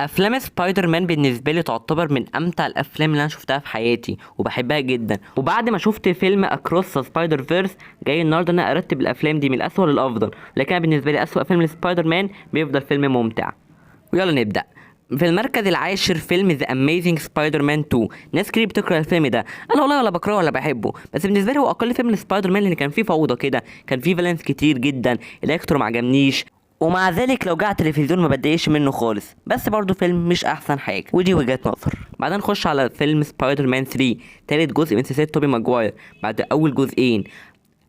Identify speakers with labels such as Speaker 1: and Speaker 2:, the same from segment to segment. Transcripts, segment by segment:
Speaker 1: افلام سبايدر مان بالنسبة لي تعتبر من امتع الافلام اللي انا شفتها في حياتي وبحبها جدا. وبعد ما شفت فيلم Across Spider-Verse، جاي النهارده ان انا ارتب الافلام دي من الاسوأ للافضل، لكن أنا بالنسبة لي اسوأ فيلم لسبايدر مان بيفضل فيلم ممتع. ويلا نبدا. في المركز العاشر فيلم The Amazing Spider-Man 2. ناس كتير بتكره الفيلم ده، انا والله ولا بكرهه ولا بحبه، بس بالنسبة لي هو اقل فيلم لسبايدر مان، لان كان فيه فوضى كده، كان فيه villains كتير جدا، الكترو ما عجبنيش، ومع ذلك لو جه على التلفزيون ما بتضايقش منه خالص، بس برضه فيلم مش احسن حاجه، ودي وجهة نظر. بعدين نخش على فيلم سبايدر مان 3، تالت جزء من سلسلة توبي ماجواير بعد اول جزئين.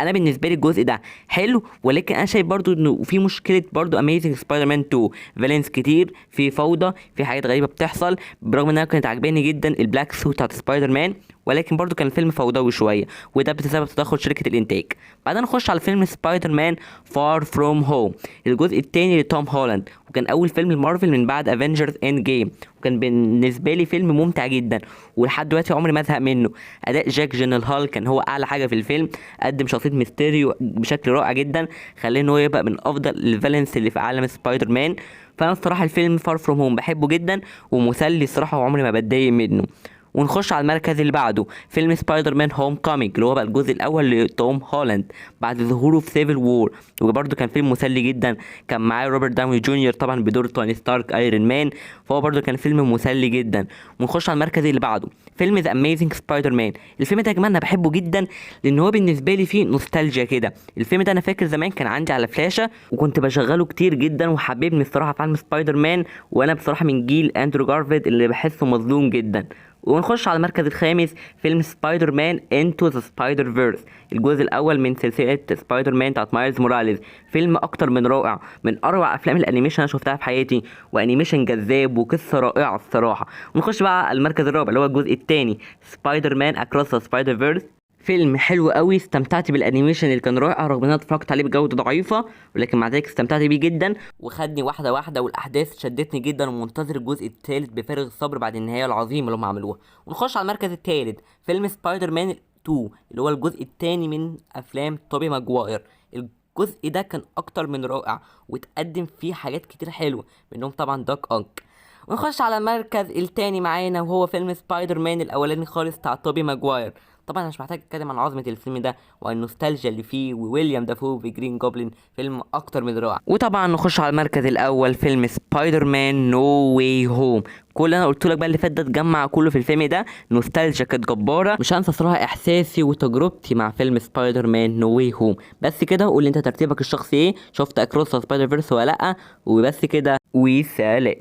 Speaker 1: انا بالنسبة لي الجزء ده حلو، ولكن انا شايف برضو انه في مشكلة برضو Amazing Spider-Man 2، villains كتير، في فوضى، في حاجات غريبة بتحصل، برغم انها كانت عجباني جدا ال black suit بتاعت سبايدر مان، ولكن برضو كان الفيلم فوضوي شويه، وده بسبب تدخل شركة الانتاج. بعدين نخش على فيلم Spider-Man Far From Home، الجزء الثاني لتوم هولاند، وكان اول فيلم لمارفل من بعد Avengers Endgame، وكان بالنسبة لي فيلم ممتع جدا ولحد دلوقتي عمري ما ازهق منه. اداء جاك جينلهال كان هو اعلى حاجة في الفيلم، قدم شخصية ميستيريو بشكل رائع جدا، خلاه ان هو يبقى من افضل ال villains اللي في عالم سبايدر مان. فانا الصراحة الفيلم Far From Home بحبه جدا ومسلي الصراحه، وعمري ما بتضايق منه. ونخش على المركز اللي بعده، فيلم Spider-Man Homecoming، اللي هو بقى الجزء الاول لتوم هولاند بعد ظهوره في Civil War، وبرده كان فيلم مسلي جدا، كان معاه روبرت داوني جونيور طبعا بدور توني ستارك ايرون مان، فهو برده كان فيلم مسلي جدا. ونخش على المركز اللي بعده، فيلم The Amazing Spider-Man. الفيلم ده يا جماعة انا بحبه جدا، لان هو بالنسبة لي فيه نوستالجيا كده. الفيلم ده انا فاكر زمان كان عندي على فلاشه وكنت بشغله كتير جدا، وحببني الصراحة في عالم سبايدر مان، وانا بصراحة من جيل اندرو جارفيلد اللي بحسه مظلوم جدا. ونخش على المركز الخامس، فيلم Spider-Man Into the Spider-Verse، الجزء الاول من سلسلة سبايدر مان بتاعت مايلز موراليز. فيلم اكتر من رائع، من اروع افلام ال animation انا شفتها في حياتي، و animation جذاب وقصة رائعة الصراحة. ونخش بقى على المركز الرابع اللي هو الجزء الثاني، Spider-Man Across the Spider-Verse. فيلم حلو قوي، استمتعت بال animation اللي كان رائع رغم ان انا اتفرجت عليه بجوده ضعيفه، ولكن مع ذلك استمتعت بيه جدا وخدني واحدة واحده، والاحداث شدتني جدا، ومنتظر الجزء الثالث بفارغ الصبر بعد النهاية العظيمة اللي هم عملوها. ونخش على المركز الثالث، فيلم سبايدر مان 2، اللي هو الجزء الثاني من افلام توبي ماجواير. الجزء ده كان اكتر من رائع، وتقدم فيه حاجات كتير حلوة، منهم طبعا دوك اوك. ونخش على المركز التاني معانا، وهو فيلم سبايدر مان الاولاني خالص بتاع توبي ماجواير. طبعا انا مش محتاج اتكلم عن عظمه الفيلم ده والنوستالجيا اللي فيه، وويليام دافو في جرين جوبلin، فيلم اكتر من رائع. وطبعا نخش على المركز الاول، فيلم Spider-Man No Way Home. كل اللي انا قلت لك بقى اللي فات ده اتجمع كله في الفيلم ده، نوستالجيا كانت جبارة. مش هنسى صراحة احساسي وتجربتي مع فيلم Spider-Man No Way Home. بس كده، قول لي انت ترتيبك الشخصي ايه، شفت Across Spider-Verse ولا لا؟ وبس كده وسلام.